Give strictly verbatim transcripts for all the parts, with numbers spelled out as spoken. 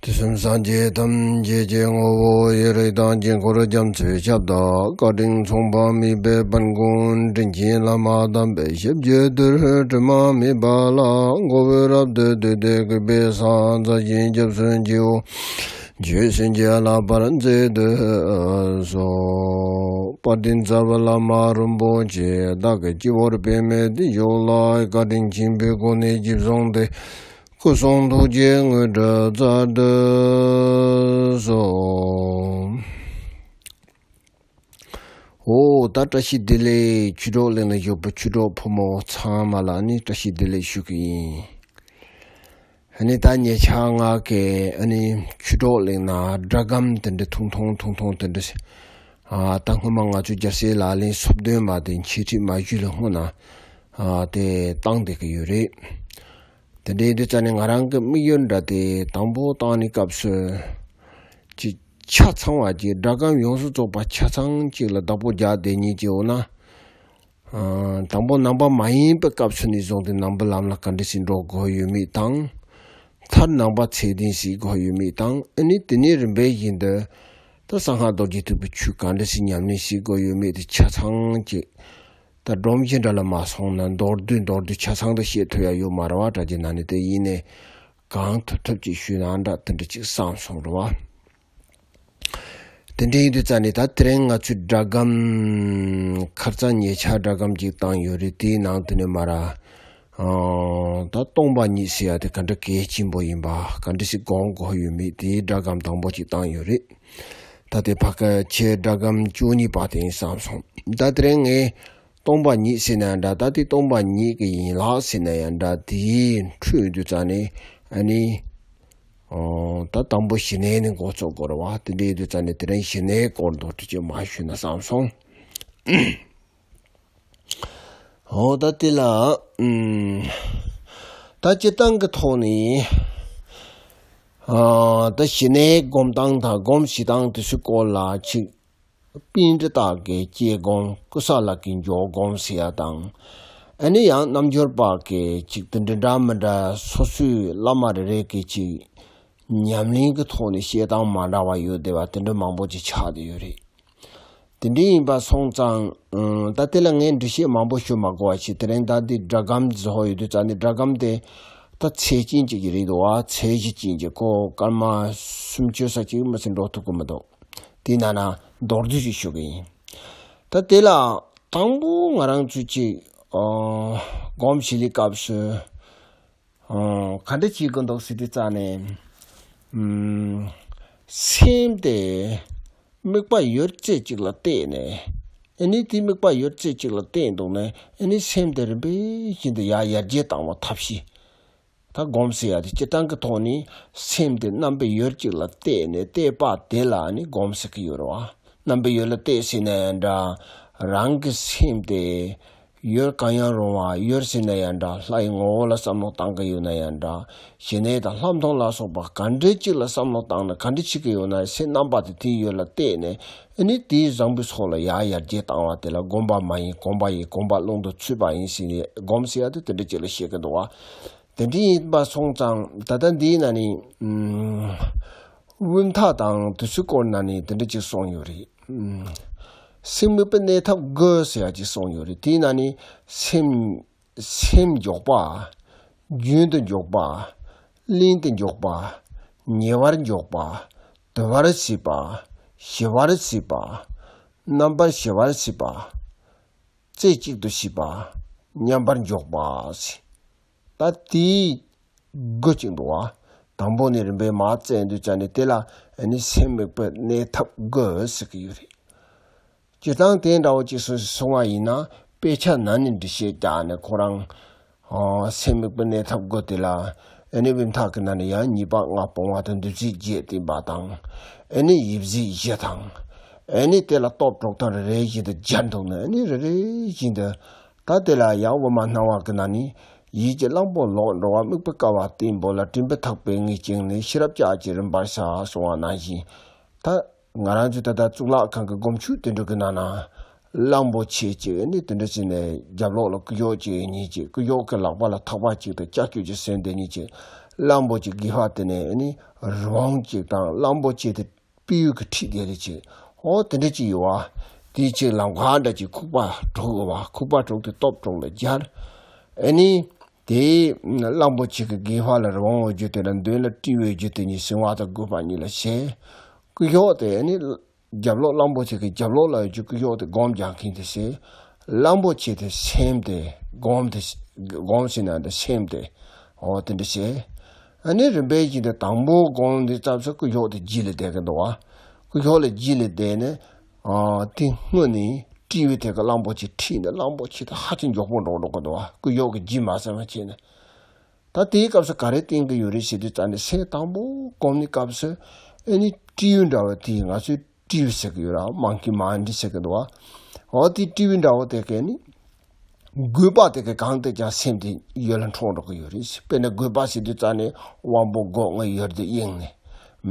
དུས་གསུམ་སངས་རྒྱས་ཐམས་ཅད་ཀྱི་ངོ་བོ་ཡི་རིགས་དང་དཀྱིལ་འཁོར་རྒྱ་མཚོའི་ཁྱབ་བདག་བཀའ་དྲིན་མཚུངས་པ་མེད་པའི་དཔལ་མགོན་དྲིན་ཆེན་བླ་མ་དམ་པའི་ཞབས་ཀྱི་རྡུལ་དྲི་མ་མེད་པ་ལ་མགོ་བོས་རབ་ཏུ་བཏུད་དེ་གུས་པས་ཕྱག་འཚལ་ཞིང་སྐྱབས་སུ་མཆིའོ། རྗེས་ཟིན་གྱིས་བརླབ་པར་མཛད་དུ་གསོལ། དཔལ་ལྡན་རྩ་བའི་བླ་མ་རིན་པོ་ཆེ་བདག་གི་སྤྱི་བོར་པདྨའི་སྟེང་བཞུགས་ལ། བཀའ་དྲིན་ཆེན་པོའི་སྒོ་ནས་རྗེས་བཟུང་སྟེ། སྐུ་གསུང་ཐུགས་ཀྱི་དངོས་གྲུབ་སྩལ་དུ་གསོལ། འོ་ད་བཀྲ་ཤིས་བདེ་ལེགས། ཆོས་གྲོགས་གླིང་ན་བཞུགས་པའི་ཆོས་གྲོགས་ཕོ་མོ་ཚང་མ་ལ་ནི་བཀྲ་ཤིས་བདེ་ལེགས་ཞུ་གི་ཡིན། ཨ་ནི་ད་ཉེ་ཆར་ང་གིས་ཨ་ནི་ཆོས་གྲོགས་གླིང་ན་སྒྲ་སྒམ་དེ་འདྲ་ཐུང་ཐུང་ཐུང་ཐུང་དེ་འདྲ་ཨ་ད་སྔོན་མ་ང་ཚོ་རྒྱལ་སའི་ལག་ལེན་སོ་བདུན་མ་དེ་འཆད་ཁྲིད་མ་ཞུས་ལ་སྔོན་ན་ཨ་དེ་བཏང་བསྡད་ཀྱི་ཡོད་རེད། དེ་འདྲའི་དུས་ཙ་ནས་ང་རང་གི་དམིགས་ཡུལ་འདྲ་དེ་དང་པོ་བཏང་ནས་སྐབས་སུ་ཅིག་ཆ་ཚང་བ་ཅིག་སྒྲ་སྒམ་ཡོངས་སུ་རྫོགས་པ་ཆ་ཚང་ཅིག་ལ་བདག་པོ་རྒྱག་བསྡད་མཁན་ཅིག་འོ་ན། ཨ་དང་པོ་ནང་པ་མ་ཡིན་པའི་སྐབས་སུ་ནས་བཟུང་སྟེ་ནང་པའི་ལམ་ལ་ག་འདྲ་ཞིག་འགྲོ་དགོས་ཡོད་མེད་དང་། མཐར་ནང་པ་ཚད་ལྡན་ཞིག་དགོས་ཡོད་མེད་དང་། ཨ་ནི་དེ་ནས་རིམ་པས་བཞིན་དུ་ད་གསང་སྔགས་རྡོ་རྗེ་ཐེག་པའི་ཆོས་ག་འདྲ་ཞིག་ཉམས་ལེན་བྱེད་དགོས་ཡོད་མེད་དེ་ཆ་ཚང་ཅིག་ད་སྒྲོམ་གཞི་འདྲ་ལ་མ་སོང་ན་མདོར་བསྡུས་མདོར་བསྡུས་ཆ་ཚང་དུ་བཤད་ཐུབ་ཡ་ཡོད་མ་རེད་བ། དྲ་རྒྱའི་ནང་ནས་དེ་ཡིན་ནས་གང་ཐུབ་ཐུབ་ཅིག་ཞུས་ན་འདྲ་དེ་འདྲ་ཅིག་བསམ་སོང་རེད་བ། དེ་འདྲ་ཡིན་དུས་ཙ་ནས་ད་དེ་རིང་ང་ཚོས་སྒྲ་སྒམ་ཁར་རྩང་ཉེ་ཆར་སྒྲ་སྒམ་ཅིག་བཏང་ཡོད་རེད། དེའི་ནང་དུ་ནས་མར་ཨ་ད་སྟོང་པ་ཉིད་ཟེར་ཡ་དེ་ག་འདྲ་གལ་ཆེན་པོ་ཡིན་པ་ག་འདྲ་ཞིག་སྒོམ་དགོས་ཡོད་མེད་དེའི་སྒྲ་སྒམ་དང་པོ་ཅིག་བཏང་ཡོད་རེད། ད་དེ་ཕ་གི་ཆེ་སྒྲ་སྒམ་བཅུ་གཉིས་པ་དེ་ཡིན་བསམ་སོང་། ད་དེ་རིང་ངས་སྟོང་པ་ཉིད་ཟེར་ན་ཡང་འདྲ། ད་དེ་སྟོང་པ་ཉིད་ཀྱི་ཡན་ལག་ཟེར་ན་ཡང་འདྲ། དེའི་འཕྲོས་དུས་ཙ་ནས་ཨ་ནི་ཨོ་ད་དང་པོ་ཞི་གནས་ནས་འགོ་ཚུགས་དགོས་རེད་བ། དེ་འདྲ་ཡིན་དུས་ཙ་ནས་དེ་རིང་ཞི་གནས་སྐོར་མདོར་བསྡུས་ཅིག་མར་ཞུས་ན་བསམ་སོང་། ཨོ་ད་དེ་ལ་ཨུམ་ད་སྤྱིར་བཏང་གི་ཐོག་ནས་ཨ་ད་ཞི་གནས་སྒོམ་སྟངས་དང་སྒོམ་བྱེད་སྟངས་དེ་ཚོའི་སྐོར་ལ་ཅིག་པཎྜི་ཏ་གི་དཔྱད་སྒོམ། ཀུ་ས་ལ་གི་འཇོག་སྒོམ་ཟེར་ཡ་དང་། ཨ་ནི་ཡང་རྣལ་འབྱོར་པ་གི་ཅིག་དེ་འདྲ་འདྲ་མི་འདྲ་སོ་སོའི་བླ་མ་རེ་རེ་གི་ཅིག་ཉམས་ལེན་གི་ཐོག་ནས་བཤད་སྟངས་མ་འདྲ་བ་ཡོད་བསྡད་པ་དེ་འདྲ་མང་པོ་ཅིག་ཆགས་བསྡད་ཡོད་རེད། དེ་འདྲ་ཡིན་པ་སོང་ཙང་ཨང་ད་དེ་ལ་ངས་འགྲེལ་བཤད་མང་པོ་ཞུ་མ་དགོས་པ་ཞིག་དེ་རིང་ད་འདི་སྒྲ་སྒམ་བཟོ་ཡོད་དུས་ཙང་ནི་སྒྲ་སྒམ་དེ་ད་ཚད་ཅན་ཅིག་གི་རེད་འདུག་བ། ཚད་གཞི་ཅན་གྱི་ཁོ་སྐར་མ་སུམ་ཅུ་ས་ཅིག་མི་ཚད་འགྲོ་ཐུབ་ཀྱི་མི་འདུག་དེའི་ནང་ན་མདོར་བསྡུས་ཤིག་ཞུ་གི་ཡིན། ད་དེ་ལ་དང་པོ་ང་རང་ཚོས་ཅིག་ཨ་སྒོམ་བྱེད་ལས་སྐབས་སུ་ཨ་ག་འདྲ་བྱེད་དགོས་འདུག་ཟེར་དུས་ཙང་ནས་ཨམ་སེམས་དེ་དམིགས་པ་ཡོད་ཚད་ཅིག་ལ་གཏད་ནས། ཨ་ནི་དེ་དམིགས་པ་ཡོད་ཚད་ཅིག་ལ་གཏད་འདུག་ནས། ཨ་ནི་སེམས་དེ་རིམ་པས་བཞིན་དུ་ཡར་ཡར་རྒྱས་བཏང་བ་ཐབས་ཤེས། ད་སྒོམ་ཟེར་ཡ་དེ་སྤྱིར་བཏང་གི་ཐོག་ནས་སེམས་དེ་རྣམ་པའི་ཡུལ་གཅིག་ལ་གཏད་ནས་གཏད་པ་དེ་ལ་ནི་སྒོམ་ཟེར་གྱི་ཡོད་རེད་བ། རྣམ་པའི་ཡུལ་ལ་གཏད་ཟེར་ན་ཡང་འདྲ། རང་གི་སེམས་དེ་ཡུལ་གང་ཡང་རུང་བ་ཡུལ་ཟེར་ན་ཡང་འདྲ། ལྷ་ཡི་ངོ་བོ་ལ་བསམ་བློ་བཏང་གི་ཡོད་ན་ཡང་འདྲ། ཞི་གནས་དང་ལྷག་མཐོང་ལ་སོགས་པ་ག་འདྲའི་གཅིག་ལ་བསམ་བློ་བཏང་ན་ག་འདྲ་བྱེད་ཀྱི་ཡོད་ན་སེམས་རྣམ་པ་དེ་དེའི་ཡུལ་ལ་གཏད་ནས། ཨ་ནི་དེའི་བཟང་པོའི་ཕྱོགས་ལ་ཡར་ཡར་རྒྱས་བཏང་བ་དེ་ལ་སྒོམ་པ་མ་ཡིན་གོམས་པ་ཡིན། གོམས་པ་ཀློང་དུ་ཚུད་པ་ཡིན་ཟེར་ནས་སྒོམ་ཟེར་ཡ་དེ་དེ་འདྲ་གཅིག་ལ་བཤད་ཀྱི་འདུག་བ། དེ་འདྲ་ཡིན་པ་སོང་ཙང་ད་ལྟ་འདིའི་ནང་ནས་ཨུམ་དབུས་མཐའ་དང་དེ་ཚོའི་སྐོར་ནང་ནས་དེ་འདྲ་ཅིག་གསུངས་ཡོད་རེད། ཨུམ་སེམས་དམིགས་པའི་གནས་ཐབས་དགུ་ཟེར་ཡ་ཅིག་གསུངས་ཡོད་རེད། དེའི་ནང་ནས་སེམས་སེམས་འཇོག་པ། རྒྱུན་དུ་འཇོག་པ། བརླིང་དུ་འཇོག་པ། ཉེ་བར་འཇོག་པ། དུལ་བར་བྱེད་པ། ཞི་བར་བྱེད་པ། རྣམ་པར་ཞི་བར་བྱེད་པ། རྩེ་གཅིག་ཏུ་བྱེད་པ། མཉམ་པར་འཇོག་པ་ཟེར། ད་དེའི་དགུ་ཅིག་འདུག་བ། དང་པོ་ནས་རིམ་པས་མར་བཙལ་དུས་ཙ་ནས་དེ་ལ་ཨ་ནི་སེམས་དམིགས་པའི་གནས་ཐབས་དགུ་ཟེར་གྱི་ཡོད་རེད། སྤྱིར་བཏང་དེ་འདྲ་བོ་ཅིག་སོ་སོས་གསུངས་པ་ཡིན་ན་དཔེ་ཆ་ནང་ནས་འགྲེལ་བཤད་རྒྱག་ནས་ཁོ་རང་ཨ་སེམས་དམིགས་པའི་གནས་ཐབས་དགུ་དེ་ལ་ཨ་ནི་དབུས་མཐའ་གི་ནང་ནས་ཡང་ཉེས་པ་ལྔ་སྤོང་བ་དང་འདུ་འཛི་བརྒྱད་བསྟེན་པ་དང་། ཨ་ནི་ཡིད་བཟོད་བཞི་དང་། ཨ་ནི་དེ་ལ་སྟོབས་གྲོགས་དང་རེ་རེ་བཞིན་དུ་སྦྱར་འདུག་ནས། ཨ་ནི་རེ་རེ་བཞིན་དུ་ད་དེ་ལ་ཡང་དབུ་མ་སྣང་བ་གི་ནང་ནས་ཡིད་ཀྱི་གླང་པོ་ལོག་འགྲོ་བ། དམིགས་པའི་སྐ་བ་བརྟན་པོ་ལ། དྲན་པའི་ཐག་པས་ངེས་བཅིངས་ནས། ཤེས་རབ་ལྕགས་ཀྱུས་རིམ་པར་བྱ། གསུངས་པ་ནང་བཞིན། ད་ང་རང་ཚོས་ད་ལྟ་གཙུག་ལག་ཁང་གི་སྒོམ་ཆོས་དེ་འདྲ་གི་ནང་ན་ གླང་པོ་ཆེ་གཅིག་ཨ་ནི་དེ་འདྲ་བྱས་ནས་རྒྱབ་ལོགས་ལ་སྐུ་ཞབས་གཅིག་གཉིས་གཅིག་སྐུ་ཞབས་ཀྱི་ལག་པ་ལ་ཐག་པ་གཅིག་དང་ལྕགས་ཀྱུ་གཅིག་གསོན་དེ་གཉིས་གཅིག་གླང་པོ་ཆེ་གི་ཕ་དེ་ནས་ཨ་ནི་རི་བོང་གཅིག་དང་གླང་པོ་ཆེ་དེ་སྤུ་གུ་ཁྲིད་དེ་རེད་ཅེས། ཨོ་དེ་འདྲ་ཅིག་ཡོད་བ། དེ་ཅིག་ལམ་ཁ་འདྲ་ཅིག་ཁུག་པ་གྲུག་བ། ཁུག་པ་གྲུག་དེ་སྟོབས་གྲུག་ལ་སྦྱར། ཨ་ནི་དེ་གླང་པོ་ཆེ་གི་སྒལ་པ་ལ་རི་བོང་འོ་རྒྱུ་དེ་ལ་མདུན་ལ་སྤྲེའུ་འོ་རྒྱུ་དེ་གཉིས་ཟིན་བ་དང་རྒོད་པ་གཉིས་ལ་བྱས། སྐུ་ཞབས་དེ་ཨ་ནི་རྒྱབ་ལོགས་གླང་པོ་ཆེ་གི་རྒྱབ་ལོགས་ལ་འོ་རྒྱུ་སྐུ་ཞབས་དེ་སྒོམ་རྒྱག་མཁན་དེ་བྱས། གླང་པོ་ཆེ་དེ་སེམས་དེ་སྒོམ་དེ་སྒོམ་ཟེར་ན་དེ་སེམས་དེ་ཨོ་དེ་འདྲ་བྱས། ཨ་ནི་རིམ་པས་བཞིན་དུ་དང་པོ་སྒོམ་འདི་བརྩམས་ཚེ་སྐུ་ཞབས་དེ་རྗེས་ལ་བསྡད་ཀྱི་འདུག་བ། སྐུ་ཞབས་ལ་རྗེས་ལ་བསྡད་ནས་ཨ་དེ་སྔོན་ནས་སྤྲེའུ་དེ་ག་གླང་པོ་ཆེ་ཁྲིད་ནས་གླང་པོ་ཆེ་དེ་ཧ་ཅང་མགྱོགས་པོ་འགྲོ་འགྲོ་གི་འདུག་བ། སྐུ་ཞབས་ཀྱི་རྗེས་མ་ཟ་མ་བྱས་ནས། ད་དེའི་སྐབས་སུ་ག་རེ་བསྟན་གྱི་ཡོད་རེད་ཟེར་དུས་ཙང་ནས་སེམས་དང་པོ་སྒོམ་ནི་སྐབས་སུ་ཨ་ནི་སྤྲེའུ་འདྲ་བ་དེ་ང་ཚོས་སྤྲེའུ་ཟེར་གྱི་ཡོད་ར་མང་ཀི་མ་འདི་ཟེར་གྱི་འདུག་བ། འོ་དེ་སྤྲེའུ་འདྲ་བོ་དེ་གས་ནི། རྒོད་པ་དེ་གས་གང་དེ་ཀྱང་སེམས་དེ་ཡོད་ལ་འཕྲོག་འགྲོ་གི་ཡོད་རེད། དཔེར་ན་རྒོད་པ་ཟེར་དུས་ཙང་ནས་དབང་པོ་སྒོ་ལྔའི་ཡུལ་དུ་གཡེང་ནས།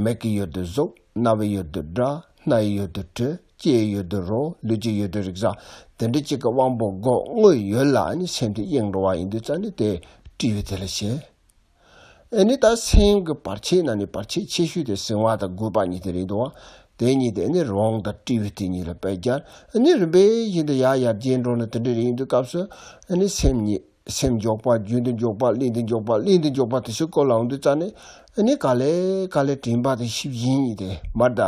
མིག་གི་ཡུལ་དུ་གཟུགས། རྣ་བའི་ཡུལ་དུ་སྒྲ། སྣའི་ཡུལ་དུ་དྲི། ལྕེའི་ཡུལ་དུ་རོ། ལུས་ཀྱི་ཡུལ་དུ་རེག་བྱ། དེ་འདྲ་གཅིག་གི་དབང་པོ་སྒོ་ལྔའི་ཡུལ་ལ་ནི་སེམས་དེ་གཡེང་འགྲོ་བ་ཡིན་དུས་ཙང་ནས་དེ་སྤྲེའུ་དེ་ལ་བྱེད། ཨ་ནི་ད་སེམས་ཀྱི་བར་ཆད་ན་ནི་བར་ཆད་ཆེ་ཤོས་དེ་ཟིན་བ་དང་རྒོད་པ་གཉིས་དེ་རེད་འདུག་བ། དེ་གཉིས་དེ་ནི་རི་བོང་དང་སྤྲེའུ་དེ་གཉིས་ལ་དཔེ་སྦྱར། ཨ་ནི་རིམ་པས་བཞིན་དུ་ཡར་ཡར་རྒྱས་འགྲོ་ནས་དེ་འདྲ་རེད་ཡིན་དུས་སྐབས་སུ་ཨ་ནི་སེམས་ཉིད་སེམས་མགྱོགས་པ་རྒྱུན་དུ་མགྱོགས་པ་ལྷན་དུ་མགྱོགས་པ་ལྷན་དུ་མགྱོགས་པ་དེ་ཚོའི་སྐོར་ལ་འོང་དུས་ཙང་ནས་ཨ་ནི་ག་ལེ་ག་ལེ་དྲན་པ་དང་ཤེས་བཞིན་གཉིས་དེ་མར་ད་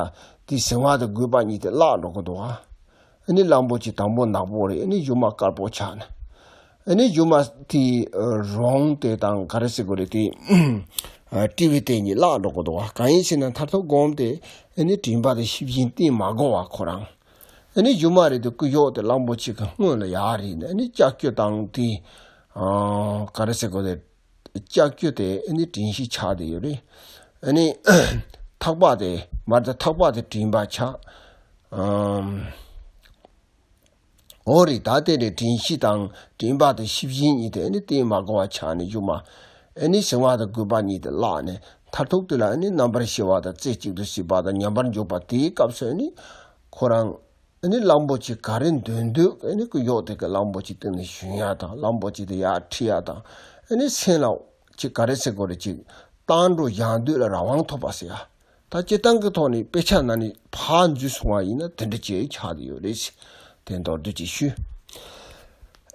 དེ་ཟིན་བ་དང་རྒོད་པ་གཉིས་དེ་བརླག་འགྲོ་གི་འདུག་བ། ཨ་ནི་གླང་པོ་ཆེ་དང་པོ་ནག་པོ་རེད། ཨ་ནི་མཇུག་མ་དཀར་པོ་ཆགས་ནས། ཨ་ནི་མཇུག་མ་དེ་རི་བོང་དེ་དང་ག་རེ་ཟེར་དགོས་རེད་དེ། སྤྲེའུ་དེ་གཉིས་བརླག་འགྲོ་གི་འདུག་བ། གང་ཡིན་ཟེར་ན་མཐར་ཐུག་སྒོམ་དེ་ཨ་ནི་དྲན་པ་དེ་ཤེས་བཞིན་བསྟེན་མ་དགོས་བ་ཁོ་རང་། ཨ་ནི་མཇུག་མ་རེད་དེ་སྐུ་ཞབས་དེ་གླང་པོ་ཆེ་གི་སྔོན་ལ་ཡར་རེད་ནས་ཨ་ནི་ལྕགས་ཀྱུ་དང་དེ་ག་རེ་ཟེར་དགོས་རེད། ལྕགས་ཀྱུ་དེ་ཨ་ནི་དྲན་ཤེས་ཆགས་བསྡད་ཡོད་རེད། ཨ་ནི་ཐག་པ་དེ་མར་དེ་ཐག་པ་དེ་དྲན་པ་ཆགས། ཨམ། འོ་རེད། ད་དེ་རེད། དྲན་ཤེས་དང་དྲན་པ་དང་ཤེས་བཞིན་གཉིས་དེ་ཨ་ནི་བསྟེན་མ་དགོས་པ་ཆགས་ནས་མཇུག་མ་ཨ་ནི་ཟིན་བ་དང་རྒོད་པ་གཉིས་དེ་བརླག་ནས་མཐར་ཐུག་དེ་ལ་ཨ་ནི་རྣམ་པར་ཤེས་པ་དང་རྩེ་གཅིག་ཏུ་གཟིགས་པ་དང་མཉམ་པར་འཇོག་པ་དེའི་སྐབས་སུ་ཨ་ནི་ཁོ་རང་ཨ་ནི་གླང་པོ་ཆེ་ག་རེ་འདོན་འདོད་ཨ་ནི་སྐུ་ཞབས་དེ་གི་གླང་པོ་ཆེ་སྟེང་ནས་ཞོན་ཡ་དང་གླང་པོ་ཆེ་དེ་ཡར་ཁྲིད་ཡ་དང་ཨ་ནི་སེམས་ལ་ཅིག་ག་རེ་ཟེར་དགོས་རེད། ཅིག་བཏང་འགྲོ་ཡང་འདོད་ལ་རང་དབང་ཐོབ་པ་ཟེར་ཡ། ད་སྤྱིར་བཏང་གི་ཐོག་ནས་དཔེ་ཆ་ནང་ནས་ཕར་འཛུལ་སོང་བ་ཡིན་ན་དེ་འདྲ་ཅིག་ཆགས་ཀྱི་ཡོད་རེད། དེ་མདོར་བསྡུས་ཅིག་ཞུ།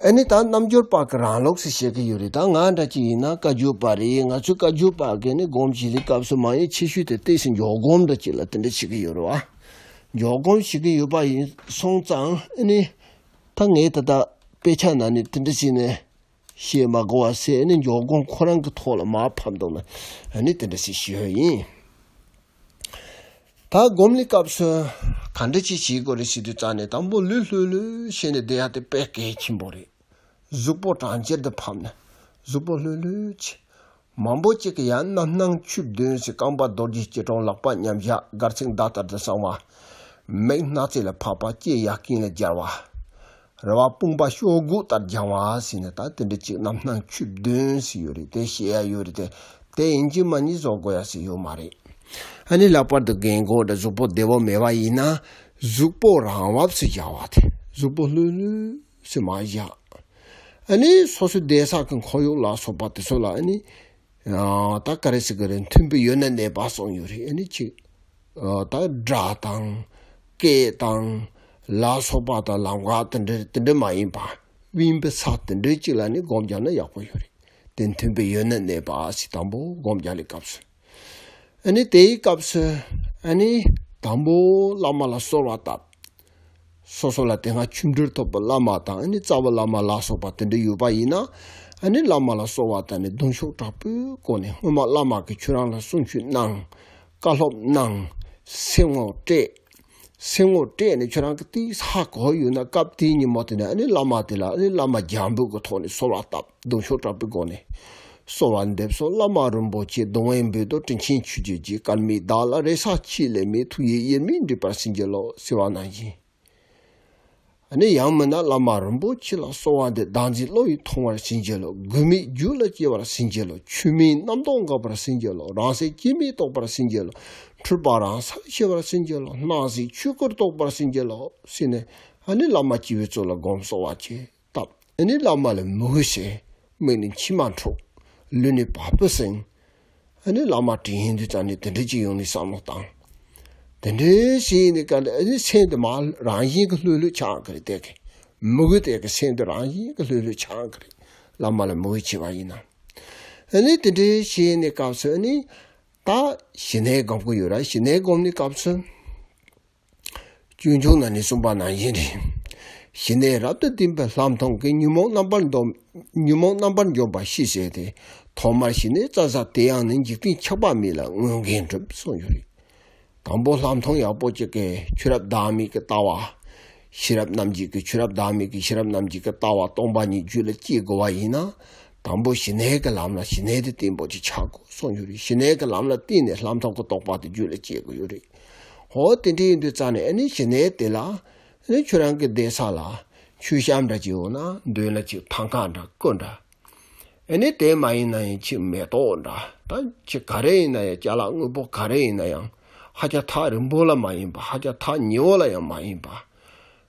ཨ་ནི་ད་རྣལ་འབྱོར་པ་གི་རང་ལུགས་སུ་བཤད་ཀྱི་ཡོད་རེད། ད་ང་འདྲ་ཅིག་ཡིན་ན་བཀའ་བརྒྱུད་པ་རེད། ང་ཚོའི་བཀའ་བརྒྱུད་པ་གི་ནི་སྒོམ་བྱེད་ཀྱི་སྐབས་སུ་མ་ཡིན་ཆེ་ཤོས་དེ་ཏོག་ཙམ་འཇོག་སྒོམ་འདྲ་ཅིག་ལ་དེ་འདྲ་བྱེད་ཀྱི་ཡོད་རེད་བ། འཇོག་སྒོམ་བྱེད་ཀྱི་ཡོད་པ་ཡིན་སོང་ཙང་ཨ་ནི་ད་ངས་ད་ལྟ་དཔེ་ཆ་ནང་ནས་དེ་འདྲ་བྱས་ནས་བཤད་མ་དགོས་པ་ཟེར་ཨ་ནི་འཇོག་སྒོམ་ཁོ་རང་གི་ཐོག་ལ་མར་ཕབ་འདུག་ན་ཨ་ནི་དེ་འདྲ་ཞིག་ཞུ་ཡ་ཡིན། ད་སྒོམ་ནི་སྐབས་སུ་ག་འདྲ་ཅིག་བྱེད་དགོས་རེད་ཟེར་དུས་ཙང་ནས་དང་པོ་ལྷོད་ལྷོད་ལྷོད་བྱས་ནས་བསྡད་ཡ་དེ་དཔེ་གལ་ཆེན་པོ་རེད། གཟུགས་པོ་གྲང་ཁྱེར་དུ་ཕབ་ནས་གཟུགས་པོ་ལྷོད་ལྷོད་བྱས། མང་པོ་ཅིག་གིས་ཡང་རྣམ་སྣང་ཆོས་བདུན་ཟེར། རྐང་པ་རྡོ་རྗེ་སྐྱིལ་ཀྲུང་། ལག་པ་མཉམ་བཞག་སྒར་ཚིགས་མདའ་ལྟར་དུ་གསང་བ། མིག་སྣ་རྩེ་ལ་ཕབ་པ། ལྕེ་ཡ་རྐན་ལ་སྦྱར་བ། རལ་པ་དཔུང་པ་ཤོག་གུ་ལྟར་བརྒྱང་བ་ཟེར་ནས་ད་དེ་འདྲ་ཅིག་རྣམ་སྣང་ཆོས་བདུན་ཟེར་ཡོད་རེད། དེ་བཤད་ཡ་ཡོད་རེད་དེ། དེ་ཡིན་གཅིག་མིན་གཉིས་བཟོ་དགོས་ཡ་ཟེར་ཡོད་མ་རེད། ཨ་ནི་ལྷག་པར་དུ་རྒན་གོག་དང་གཟུགས་པོ་བདེ་བོ་མེད་པ་ཡིན་ན་གཟུགས་པོ་རང་བབས་སུ་བཞག་པ་དེ། གཟུགས་པོ་ལྷོད་ལྷོད་སུ་མ་བཞག་ཨ་ནི་སོ་སོའི་བསྡད་ས་གི་ཁོར་ཡུག་ལ་སོགས་པ་དེ་ཚོ་ལ་ཨ་ནི་ཨ་ད་ག་རེ་ཟེར་གི་རེད། མཐུན་པའི་ཡུལ་ན་གནས་པ་གསུངས་ཡོད་རེད། ཨ་ནི་ཅིག་ཨ་ད་སྒྲ་དང་སྐད་དང་ལ་སོགས་པ་དང་ལམ་ཁ་དེ་འདྲ་དེ་འདྲ་མ་ཡིན་པ་དབེན་པའི་ས་དེ་འདྲའི་ཅིག་ལ་ནི་སྒོམ་རྒྱག་ན་ཡག་པོ་ཡོད་རེད། དེ་མཐུན་པའི་ཡུལ་ན་གནས་པ་ཟེར་དང་པོ་སྒོམ་རྒྱག་ལས་སྐབས་སུ། ཨ་ནི་དེའི་སྐབས་སུ་ཨ་ནི་དང་པོ་བླ་མ་ལ་གསོལ་བ་བཏབ། སོ་སོ་ལ་དེ་སྔ་ཆོ་འཕྲུལ་ཐོབ་པའི་བླ་མ་དང་ཨ་ནི་རྩ་བའི་བླ་མ་ལ་སོགས་པ་དེ་འདྲ་ཡོད་པ་ཡིན་ན་ཨ་ནི་བླ་མ་ལ་གསོལ་བ་བཏབ་ནས་གདུང་ཤུགས་དྲག་པོའི་སྒོ་ནས་སྔོན་མ་བླ་མ་གིས་ཁྱོད་རང་ལ་གསུང་ཆོས་གནང་། བཀའ་སློབ་གནང་། སེམས་ངོ་སྤྲད། སེམས་ངོ་སྤྲད་ནས་ཁྱོད་རང་གི་ཏིག་ཧ་གོ་ཡོད་ན་སྐབས་དེའི་ཉིན་མོ་དེ་ནས་ཨ་ནི་བླ་མ་དེ་ལ་ཨ་ནི་བླ་མ་རྒྱལ་པོ་གི་ཐོག་ནས་གསོལ་བ་བཏབ། གདུང་ཤུགས་དྲག་པོའི་སྒོ་ནས། གསོལ་བ་འདེབས་སོ་བླ་མ་རིན་པོ་ཆེ། གདུང་བས་འབུལ་དོ་དྲིན་ཆེན་ཆོས་ཀྱི་རྗེ། སྐལ་མེད་བདག་ལ་རེ་ས་ཆེས་ལེགས་མེད། ཐུགས་ཡིད་དབྱེར་མེད་འདྲིས་པར་བྱིན་གྱིས་རློབས་ཟེར་བ་ནང་བཞིན། ཨ་ནི་ཡང་མིན་ན་བླ་མ་རིན་པོ་ཆེ་ལ་གསོལ་བ་འདེབས། བདག་འཛིན་བློ་ཡིས་ཐོངས་པར་བྱིན་གྱིས་རློབས། དགོས་མེད་རྒྱུ་ལ་སྐྱེ་བར་བྱིན་གྱིས་རློབས། ཆོས་མིན་རྣམ་རྟོག་འགག་པར་བྱིན་གྱིས་རློབས། རང་སེམས་སྐྱེ་མེད་རྟོགས་པར་བྱིན་གྱིས་རློབས། འཁྲུལ་པ་རང་སར་ཞི་བར་བྱིན་གྱིས་རློབས། སྣང་སྲིད་ཆོས་སྐུར་རྟོགས་པར་བྱིན་གྱིས་རློབས་ཟེར་ནས་ ཨ་ནི་བླ་མ་སྐྱེས་བུའི་ཚོགས་ལ་སྒོམ་གསོལ་བ་བྱས་བཏབ། ཨ་ནི་བླ་མ་ལ་མོས་གུས་བྱས། མིག་ནས་མཆི་མ་འཁྲུག། ལུས་ནས་བ་སྤུ་སེང་། ཨ་ནི་བླ་མ་དྲིན་ཡིན་དུས་ཙང་ནས་དེ་འདྲ་ཅིག་ཡོང་ནས་བསམ་བློ་བཏང་། དེ་འདྲའི་ཞིག་ནས་ག་ཨ་ནི་སེམས་དེ་མ་རང་བཞིན་གྱི་ལྷོད་ལྷོད་ཆགས་ཀྱི་རེད། དེ་གི་མོས་གུས་དེ་གི་སེམས་དེ་རང་བཞིན་གྱི་ལྷོད་ལྷོད་ཆགས་ཀྱི་རེད། བླ་མ་ལ་མོས་གུས་བྱས་པ་ཡིན་ན། ཨ་ནི་དེ་འདྲའི་ཞིག་ནས་སྐབས་སུ་ཨ་ནི་ད་ཞི་གནས་སྒོམ་གྱི་ཡོད་ར། ཞི་གནས་སྒོམ་ནས་སྐབས་སུ། སྤྱོད་འཇུག་ནང་ནས་གསུངས་པ་ནང་བཞིན་རེད། ཞི་གནས་རབ་ཏུ་ལྡན་པའི་ལྷ་མཐོང་གིས། ཉོན་མོངས་རྣམ་པར་འཇོམས། ཉོན་མོངས་རྣམ་པར་འཇོམས་པ་ཤེས་བྱས་ཏེ། ཐོག་མར་ཞི་གནས་བཙལ་ས་དེ་ཡང་ནི། འཇིག་རྟེན་ཆགས་པ་མེད་ལ་མངོན་དགའི་སྒྲུབ་གསུངས་ཡོད་རེད། དང་པོ་ལྷ་མཐོང་ཡག་པོ་ཅིག་གིས་ཆོས་རབ་བདག་མེད་ཀྱི་ལྟ་བ། ཤེས་རབ་རྣམ་འབྱེད་ཀྱི་ཆོས་རབ་བདག་མེད་ཀྱི་ཤེས་རབ་རྣམ་འབྱེད་ཀྱི་ལྟ་བ་སྟོང་པ་ཉིད་རྒྱུད་ལ་སྐྱེ་དགོས་པ་ཡིན་ན། དང་པོ་ཞི་གནས་ཀྱི་ལམ་ལ་ཞི་གནས་དེ་བརྟན་པོ་ཅིག་ཆགས་དགོས་གསུངས་ཡོད་རེད། ཞི་གནས་ཀྱི་ལམ་ལ་བརྟེན་ནས་ལྷ་མཐོང་གི་རྟོགས་པ་དེ་རྒྱུད་ལ་སྐྱེ་དགོས་ཡོད་རེད། ཧོ་དེ་འདྲ་ཡིན་དུས་ཙང་ནས་ཨ་ནི་ཞི་གནས་དེ་ལ་ཨ་ནི་ཁྱོད་རང་གི་བསྡད་ས་ལ་མཆོད་བཤམས་འདྲ་ཅིག་ཡོད་ན་མདུན་ལ་ཅིག་ཐང་ཀ་འདྲ་སྐུ་འདྲ། ཨ་ནི་དེ་མ་ཡིན་ན་ཡང་ཅིག་མེ་ཏོག་འདྲ། ད་ཅིག་ག་རེ་ཡིན་ན་ཡང་ཅ་ལག་དངོས་པོ་ག་རེ་ཡིན་ན་ཡང་ཧ་ཅང་ཐག་རིང་པོ་ལ་མ་ཡིན་པ། ཧ་ཅང་ཐག་ཉེ་བོ་ལ་ཡང་མ་ཡིན་པ།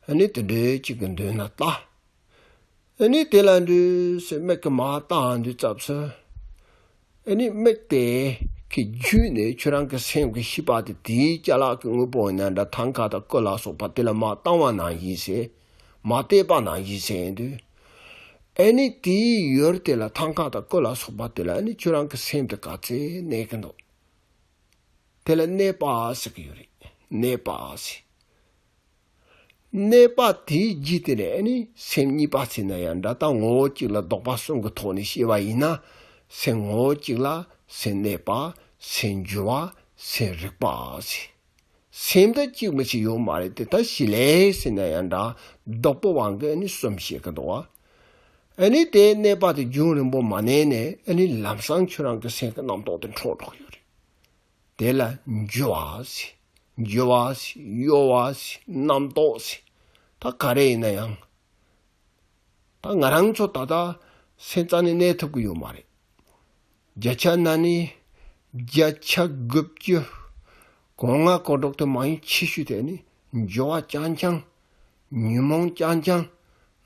ཨ་ནི་དེ་འདྲའི་ཅིག་གི་མདུན་ལ་ལྟ། ཨ་ནི་དེ་ལ་འདྲི་སེ་མིག་གིས་མར་བལྟ་འདི་ཙབ་སེ། ཨ་ནི་མིག་དེ་གི་བརྒྱུད་ནས་ཁྱོད་རང་གི་སེམས་ཀྱི་ཤེས་པ་དེ་དེའི་ཅ་ལག་གི་དངོས་པོ་ཡིན་ན་འདྲ། ཐང་ཀ་དང་སྐུ་ལ་སོགས་པ་དེ་ལ་མར་བལྟ་བ་ནང་བཞིན་བྱས། མར་བལྟས་པ་ནང་བཞིན་བྱས་ཡིན་དུས། ཨ་ནི་དེའི་ཡུལ་དེ་ལ་ཐང་ཀ་དང་སྐུ་ལ་སོགས་པ་དེ་ལ་ཨ་ནི་ཁྱོད་རང་གི་སེམས་དེ་ག་ཚད་གནས་ཀྱི་འདུག་དེ་ལ་གནས་པ་ཟེར་གྱི་ཡོད་རེད། གནས་པ་ཟེར། གནས་པ་དེའི་རྒྱུད་དེ་ནས་ཨ་ནི་སེམས་གཉིས་པ་ཟེར་ན་ཡང་འདྲ། ད་ངོ་བོ་གཅིག་ལ་ལྡོག་པ་གསུམ་གྱི་ཐོག་ནས་བཤད་པ་ཡིན་ན། སེམས་ངོ་བོ་གཅིག་ལ་སེམས་གནས་པ། སེམས་འགྱུ་བ། སེམས་རིག་པ་ཟེར། སེམས་དང་གཅིག་མི་གཅིག་ཡོད་མ་རེད་དེ། ད་ཞི་ལྷག་ཟེར་ན་ཡང་འདྲ། ལྡོག་པའི་དབང་གིས་ཨ་ནི་གསུམ་བཤད་ཀྱི་འདུག་བ། ཨ་ནི་དེའི་གནས་པ་དེ་རྒྱུན་རིང་པོ་མ་གནས་ནས་ཨ་ནི་ལམ་སང་ཁྱོད་རང་གི་སེམས་ཀྱི་རྣམ་རྟོག་དེ་འཕྲོ་འགྲོ་གི་ཡོད་རེད། དེ་ལ་འགྱུ་བ་ཟེར། འགྱུ་བ་ཟེར། གཡོ་བ་ཟེར། རྣམ་རྟོག་ཟེར། ད་ག་རེ་ཡིན་ན་ཡང་། ད་ང་རང་ཚོ་ད་ལྟ་སེམས་རྩ་ནས་གནས་ཐུབ་ཀྱི་ཡོད་མ་རེད། བརྒྱ་ཆ་ན་ནི་བརྒྱ་ཆ་དགུ་བཅུ་གོ་ལྔ་གོ་དྲུག་དེ་མ་ཡིན་ཆེ་ཤོས་དེ་ནི་འགྱུ་བ་རྐྱང་རྐྱང་། ཉོན་མོངས་རྐྱང་རྐྱང་།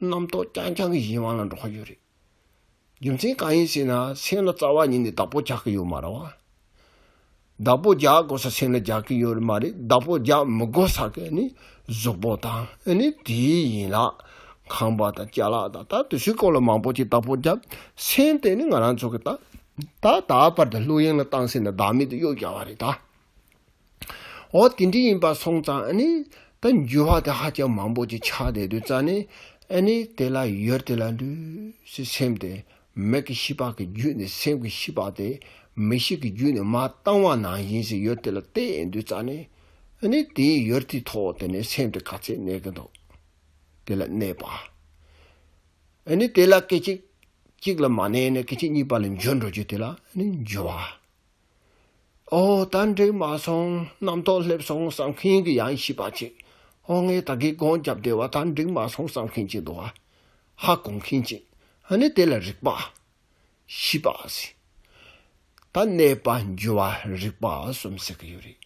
རྣམ་རྟོག་རྐྱང་རྐྱང་གི་གཞན་དབང་ལ་འགྲོ་གི་ཡོད་རེད། རྒྱུ་མཚན་གང་ཡིན་ཟེར་ན། སེམས་ལ་རྩ་བ་ཉིད་ནས་བདག་པོ་རྒྱག་གི་ཡོད་མ་རེད་བ། བདག་པོ་རྒྱག་དགོས་ས་སེམས་ལ་རྒྱག་གི་ཡོད་མ་རེད། བདག་པོ་རྒྱག་མི་དགོས་ས་གི་ནི་གཟུགས་པོ་དང་ཨ་ནི་དེའི་ཡན་ལག་ཁང་པ་དང་ཅ་ལག་དང་། ད་དེ་ཚོའི་སྐོར་ལ་མང་པོ་ཅིག་བདག་པོ་རྒྱག་སེམས་དེ་ནི་ང་རང་ཚོ་གི་ད་ད་ད་བར་དུ་བློ་གཡེང་ལ་བཏང་ཟིན་ན་བདག་མེད་དུ་གཡོ་བརྒྱབ་པ་རེད་ད། འོ་དེ་འདྲ་ཡིན་པ་སོང་ཙང་ཨ་ནི་ད་འགྱུ་བ་དེ་ཧ་ཅང་མང་པོ་ཅིག་ཆགས་བསྡད་དུས་ཙང་ནས་ཨ་ནི་དེ་ལ་ཡུལ་དེ་ལ་འདུས་སེ་སེམས་དེ་མིག་གི་ཤེས་པ་གི་བརྒྱུད་ནས་སེམས་ཀྱི་ཤེས་པ་དེ་མིག་ཤེས་ཀྱི་བརྒྱུད་ནས་མར་བཏང་བ་ནང་བཞིན་ཞིག་ཡུལ་དེ་ལ་བལྟས་ཡོང་དུས་ཙང་ནས་ཨ་ནི་དེའི་ཡུལ་དེའི་ཐོག་དེ་ནས་སེམས་དེ་ག་ཚད་གནས་ཀྱི་འདུག་དེ་ལ་གནས་པ། ཨ་ནི་དེ་ལ་སྐད་ཅིག་གཅིག་ལ་མ་གནས་ནས་སྐད་ཅིག་གཉིས་པ་ལ་འགྱུར་འགྲོ་རྒྱུ་དེ་ལ་ཨ་ནི་འགྱུ་བ། ཨོ་ད་འགྲིག་མ་སོང་། རྣམ་རྟོག་སླེབས་སོང་བསམ་མཁན་གྱི་ཡང་ཤེས་པ་ཅིག་ཨོ་ངས་ད་གིན་སྒོམ་བརྒྱབ་བསྡད་པ་ད་འགྲིག་མ་སོང་བསམ་མཁན་ཅིག་འདུག་བ། ཧ་གོ་མཁན་ཅིག་ཨ་ནི་དེ་ལ་རིག་པ། ཤེས་པ་ཟེར། ད་གནས་པ་འགྱུ་བ་རིག་པ་གསུམ་ཟེར་གྱི་ཡོད་རེད།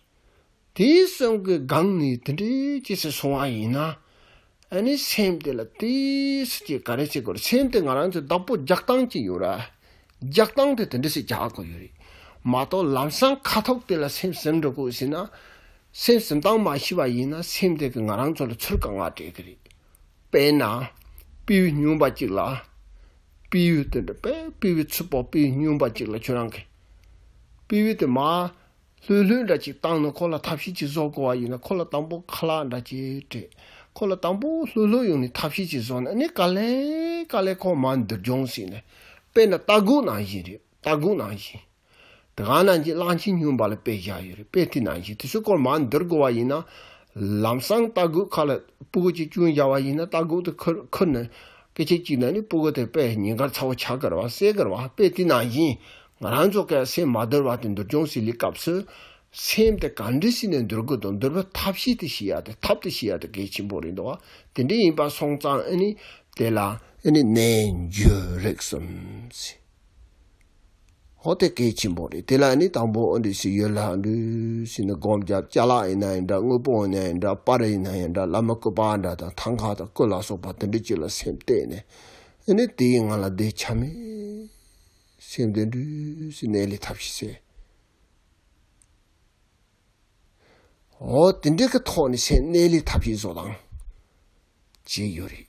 དེ་གསུམ་གྱི་སྒང་ནས་དེ་འདྲའི་ཅི་ཟེར་སོང་བ་ཡིན་ན། ཨ་ནི་སེམས་དེ་ལ་ཏོག་ཙམ་ཅིག་ག་རེ་བྱེད་དགོས་རེད། སེམས་དེ་ང་རང་ཚོའི་བདག་པོ་རྒྱག་སྟངས་ཅིག་ཡོད་ར། རྒྱག་སྟངས་དེ་དེ་འདྲ་ཞིག་རྒྱག་དགོས་ཡོད་རེད། མ་གཏོགས་ལམ་སང་ཁ་ཐུག་དེ་ལ་སེམས་ཟིན་འགྲོ་དགོས་ཟེར་ན། སེམས་ཟིན་སྟངས་མ་ཤེས་པ་ཡིན་ན་སེམས་དེ་གིས་ང་རང་ཚོ་ལ་ཚུར་དཀའ་ངལ་སྤྲད་ཀྱི་རེད། དཔེར་ན། སྤྲེའུ་སྨྱོན་པ་ཅིག་ལ། སྤྲེའུ་དེ་འདྲ་དཔེ་སྤྲེའུ་ཚུད་པོ་སྤྲེའུ་སྨྱོན་པ་ཅིག་ལ་ཁྱོད་རང་གིས། སྤྲེའུ་དེ་མར། ལྷོད་ལྷོད་འདྲ་ཅིག་བཏང་ནས་ཁོ་ལ་ཐབས་ཤེས་ཅིག་བཟོ་དགོས་པ་ཡིན་ན། ཁོ་ལ་དང་པོ་ཁ་ལག་འདྲ་ཅིག་སྤྲད། ཁོ་ལ་དང་པོ་ལྷོད་ལྷོད་ཡོང་ནས་ཐབས་ཤེས་ཅིག་བཟོ་ན། ཨ་ནི་ག་ལེ་ག་ལེ་ཁོ་མར་འདུར་རྒྱུག་ཟེར་ནས། དཔེར་ན་རྟ་རྒོད་ནང་བཞིན་རེད། རྟ་རྒོད་ནང་བཞིན། དེ་ག་ནང་བཞིན་གླང་ཆེན་སྨྱོན་པ་ལ་དཔེ་བཞག་ཡོད་རེད། དཔེ་དེ་ནང་བཞིན་དེ་ཚོའི་སྐོར་མར་འདུར་དགོས་པ་ཡིན་ན། ལམ་སང་རྟ་རྒོད་ཁ་ལ་སྤུ་གུ་ཅིག་བཅུག་བཞག་པ་ཡིན་ན། རྟ་རྒོད་དེ་ཁུར་ཁུར་ནས་སྐད་ཆ་གཅིག་ན་ནི་སྤུ་གུ་དེ་དཔེ་ཉིན་དཀར་ཚ་བོ་ཆགས་ཀྱི་རེད་བ། བསད་ཀྱི་རེད་བ། དཔེ་དེ་ནང་བཞིན་ང་རང་ཚོ་གི་སེམས་མ་བདེ་བ་དེ་འདུར་རྒྱུག་ཟེར་ལེ་སྐབས་སུ། སེམས་དེ་ག་འདྲ་བྱས་ནས་འདུལ་དགོས་དང་། འདུལ་བའི་ཐབས་ཤེས་དེ་ཤེས་ཡ་དེ། ཐབས་དེ་ཤེས་ཡ་དེ་གལ་ཆེན་པོ་རེད་འདུག་བ། དེ་འདྲ་ཡིན་པ་སོང་ཙང་ཨ་ནི་དེ་ལ་ཨ་ནི་གནས་འགྱུ་རིག་གསུམ་ཟེར། ཨོ་དེ་གལ་ཆེན་པོ་རེད། དེ་ལ་ནི་དང་པོ་ཨ་འདྲ་ཞིག་ཡོད་ལ་འདྲ་ཞིག་ནི་སྒོམ་རྒྱབ། ཅ་ལག་ཡིན་ན་ཡང་འདྲ། དངོས་པོ་ཡིན་ན་ཡང་འདྲ། པར་ཡིན་ན་ཡང་འདྲ། བླ་མ་སྐུ་པར་འདྲ་དང་ཐང་ཀ་དང་སྐུ་ལ་སོགས་པ་དེ་འདྲ་ཅིག་ལ་སེམས་གཏད་ནས། ཨ་ནི་དེའི་ངང་ལ་བསྡད་ཆ་མེད་སེམས་དེ་འདྲ་ཞིག་གནས་ལུགས་ཐབས་ཤེས་ཟེར། འོ་དེ་འདྲ་གི་ཐོག་ནས་སེམས་གནས་ལུགས་ཐབས་ཤེས་བཟོ་སྟངས་བྱས་ཡོད་རེད།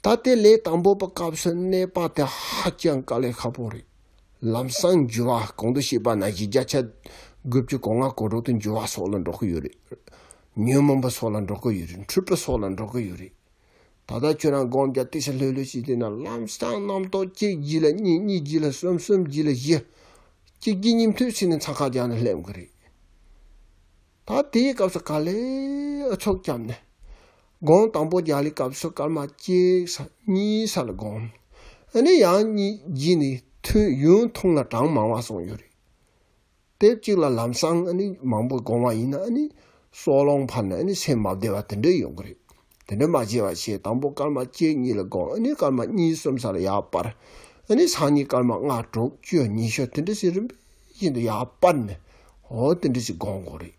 ད་དེ་ལས་དང་པོ་པ་སྐབས་སུ་གནས་པ་དེ་ཧ་ཅང་དཀའ་ལས་ཁག་པོ་རེད། ལམ་སང་འགྱུར་བ་གོང་དུ་བཤད་པ་ནང་བཞིན་བརྒྱ་ཆ་དགུ་བཅུ་གོ་ལྔ་གོ་དྲུག་དེ་འགྱུར་བ་སོགས་ལ་འགྲོ་གི་ཡོད་རེད། ཉོན་མོངས་པ་སོགས་ལ་འགྲོ་གི་ཡོད་རེད། འཁྲུལ་པ་སོགས་ལ་འགྲོ་གི་ཡོད་རེད། ད་ལྟ་ཁྱོད་རང་སྒོམ་རྒྱག་ཏི་ས་ལྷོད་ལྷོད་བྱས་བསྡད་ན་ལམ་སང་རྣམ་རྟོག་གཅིག་རྗེས་ལ་གཉིས། གཉིས་རྗེས་ལ་གསུམ། གསུམ་རྗེས་ལ་བཞི། གཅིག་རྗེས་གཉིས་མཐུད་བྱས་ནས་འཚང་ཁ་རྒྱག་ནས་སླེབས་ཀྱི་རེད། ད་དེའི་སྐབས་སུ་ག་ལེར་ཨུ་ཚུགས་བརྒྱབ་ནས། སྒོམ་དང་པོ་རྒྱག་ལེའི་སྐབས་སུ་སྐར་མ་གཅིག་ས་གཉིས་ས་ལ་སྒོམ། ཨ་ནི་ཡང་གཉིས་རྗེས་ནས་ཐུན་ཡུན་ཐུང་ལ་གྲངས་མང་བ་གསུངས་ཡོད་རེད། དེབ་གཅིག་ལ་ལམ་སང་ཨ་ནི་མང་པོ་སྒོམ་པ་ཡིན་ན་ཨ་ནི་སྲོག་ལོང་འཕར་ནས་ཨ་ནི་སེམས་མ་བདེ་བ་དེ་འདྲ་ཡོང་གི་རེད། དེ་འདྲ་མ་བྱེད་པ་བྱས། དང་པོ་སྐར་མ་གཅིག་གཉིས་ལ་སྒོམ། ཨ་ནི་སྐར་མ་གཉིས་གསུམ་ས་ལ་ཡར་སྤར། ཨ་ནི་སང་ཉིན་སྐར་མ་ལྔ་དྲུག་བཅུ་ཉི་ཤུ་དེ་འདྲ་ཞིག་རིམ་པ་བཞིན་དུ་ཡར་སྤར་ནས། འོ་དེ་འདྲ་ཞིག་སྒོམ་དགོས་རེད།